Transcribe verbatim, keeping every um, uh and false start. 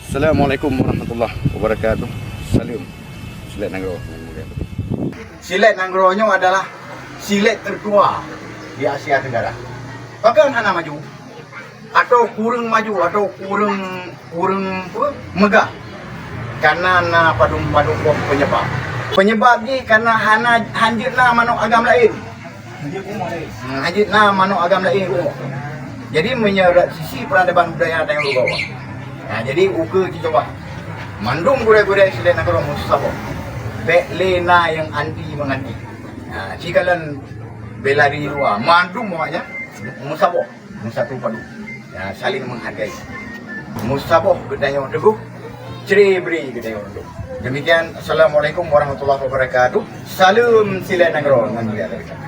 Assalamualaikum warahmatullahi wabarakatuh. Salam. Silet Nanggroe. Silet Nanggroe nyoe adalah silet tertua di Asia Tenggara. Pakon hana maju? Atau kureueng maju, atau kureueng, kureueng apa, meugah. Karena na padum-padum boh penyebab. Penyebab jih karena hana, hanjeuet na manok agam laén. Hmm, hanjeuet na manok agam laén. Jadi, meunyoe sisi peradaban budaya tanyoe bawah. Nah, jadi ukeue jicoba. Mandum gurée-gurée silet nanggroe meusaboh. Bék lé na nyang anti menganti. Nah, cikalon bela diri luwa, mandum awaknyan meusaboh. Meusatu padu. Ya, saling menghargai. Meusaboh geutanyoe teguh, cre bri geutanyoe reudôh. Demikian, Assalamualaikum warahmatullahi wabarakatuh. Salam silet nanggroe ngon mulia dari kami.